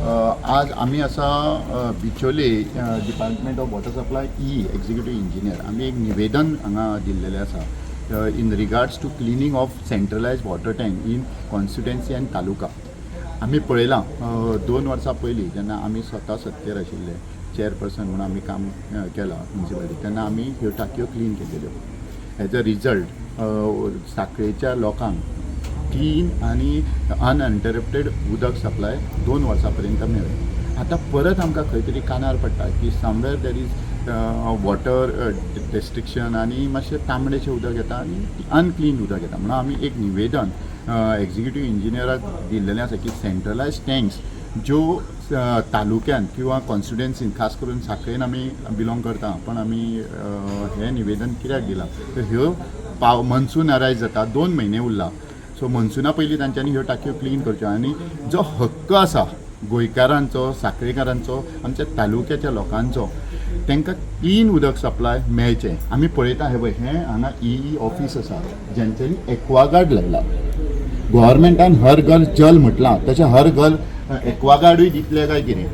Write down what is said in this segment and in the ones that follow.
आज आमी आसा बिचोले, Department of Water Supply, E Executive Engineer. आमी एक निवेदन हांगा दिल्लेलें आसा in regards to cleaning of centralized water tank in constituency and taluka. आमी पळयलां, 2 वर्सां पयलीं जेन्ना आमी स्वता सत्तेर आशिल्ले, चेअरपर्सन म्हणून आमी काम केलां म्युनिसिपालिटी, तेन्ना आमी ह्यो टाकयो क्लीन केलेल्यो. एज अ रिजल्ट साखळेच्या लोकांक क्लीन आनी अनइंटरप्टेड उदक सप्लाय 2 वर्सां पर्यंत मेळ्ळें. आतां परत आमकां खंय तरी कानार पडटा की somewhere there is water restriction आनी मातशें तांबडेशें उदक येता आनी अनक्लीन उदक येता. म्हणून आमी एक निवेदन एक्झिक्युटीव इंजिनियराक दिल्लेलें आसा की सेंट्रलायज टँक्स ज्यो तालुक्यान किंवा कॉन्स्टिट्युएन्सीन, खास करून साखळेन आमी बिलोंग करता, पण आमी हें निवेदन कित्याक दिलां तर ह्यो पाव मनसून अरायज जाता, 2 म्हयने उरला. सो मनसुना पयलीं तांच्यांनी ह्यो टाकयो क्लीन करच्यो आनी जो हक्क आसा गोंयकारांचो, साखळेकारांचो, आमच्या तालुक्याच्या लोकांचो, तांकां क्लीन उदक सप्लाय मेळचें. आमी पळयता, हें पळय, हें हांगा ई ऑफीस आसा ज्यांच्यांनी एक्वागार्ड लायला. गव्हर्मेंटान हर घर जल म्हटलां, तशें हर घर एक्वागार्डूय दितले काय कितें?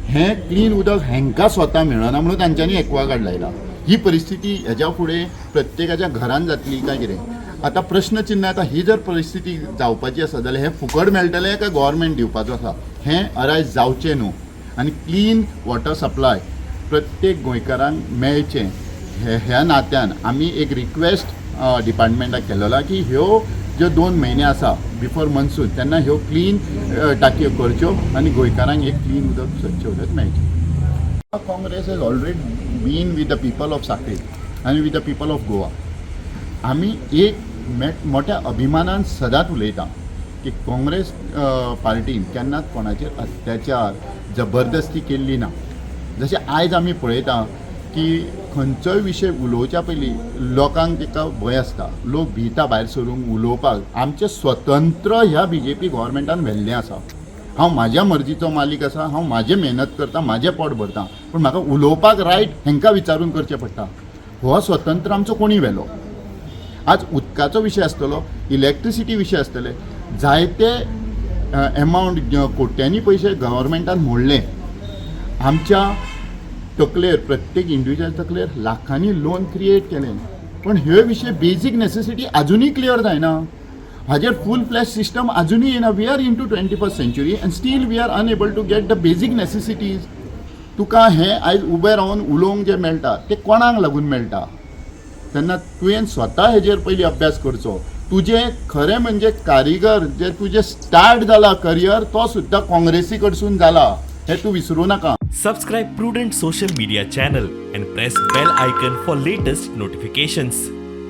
हें क्लीन उदक हेंकां स्वता मेळना म्हणून तांच्यांनी एक्वागार्ड लायला. ही परिस्थिती हेज्या फुडें प्रत्येकाच्या घरान जातली काय कितें? आतां प्रश्नचिन्ह. आतां ही जर परिस्थिती जावपाची आसा जाल्यार हें फुकट मेळटलें काय गव्हर्मेंट दिवपाचो आसा? हें अरायज जावचें न्हू आनी क्लीन वॉटर सप्लाय प्रत्येक गोंयकारांक मेळचें हे ह्या नात्यान आमी एक रिक्वेस्ट डिपार्टमेंटाक केलेलो की ह्यो ज्यो 2 म्हयने आसा बिफोर मनसून, तेन्ना ह्यो क्लीन टाकयो करच्यो आनी गोंयकारांक एक क्लीन उदक, स्वच्छ उदक मेळचें. Congress has already been with the people of Sanquelim आनी with the people of Goa. आमी एक मोठ्या अभिमानान सदांच उलयता की काँग्रेस पार्टीन केन्नाच कोणाचेर अत्याचार, जबरदस्ती केल्ली ना. जशें आयज आमी पळयता की खंयचोय विशय उलोवच्या पयलीं लोकांक तेका भंय आसता, लोक भिता भायर सरूंक उलोवपाक. आमचें स्वतंत्र ह्या बीजेपी गव्हर्मेंटान व्हेल्लें आसा. हांव म्हाज्या मर्जीचो मालीक आसा. हांव म्हाजें मेहनत करता, म्हाजें पोट भरता, पूण म्हाका उलोवपाक रायट हेंकां विचारून करचें पडटा. हो स्वतंत्र आमचो कोणी व्हेलो? आज उदकाचो विशय आसतलो, इलेक्ट्रिसिटी विशय आसतले, जायते एमावंट, कोट्यांनी पयशे गव्हर्मेंटान मोडले. आमच्या तकलेर, प्रत्येक इंडिविज्युअल तकलेर लाखांनी लोन क्रिएट केलें, पण ह्यो विशय बेजीक नेसेसिटी अजुनूय क्लियर जायना. हाजेर फूल फ्लॅज सिस्टम अजुनूय येना. We are in to 21st century and steel we are unable to get the basic necessities. तुका हें आयज उबें रावन उलोवंक जें मेळटा तें कोणाक लागून मेळटा? तेन्ना तुवें स्वता हेजेर पयलीं अभ्यास करचो. तुजें खरें म्हणजे कारिगर जे तुजें स्टार्ट जाला करियर, तो सुद्दां काँग्रेसी कडसून जाला हें तूं विसरूं नाका. Subscribe Prudent Social Media channel and press bell icon for latest notifications.